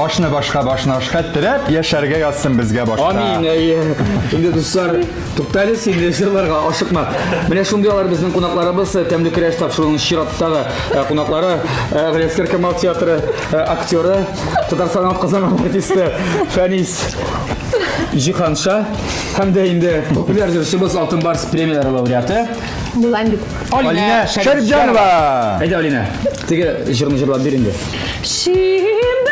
Башны башка, башны ашка терәп яшәргә язсын безгә башта. Амин, әйе. Инде дуслар, туктале син инде җырларга ашыкма. Менә шундый алар безнең кунакларыбыз, э, Тәмле көрәш тапшыруының чираттагы э, кунаклары, э, Галиәсгар Камал театры актеры, Татарстанның атказанган артисты Фәнис Җиһанша һәм дә инде популяр җырчыбыз Алтын Барс премияләре лауреаты Булам бит. Алинә Шәрипҗанова. Әйдә, Алинә, теге җырны җырлап бир инде. Шимбә.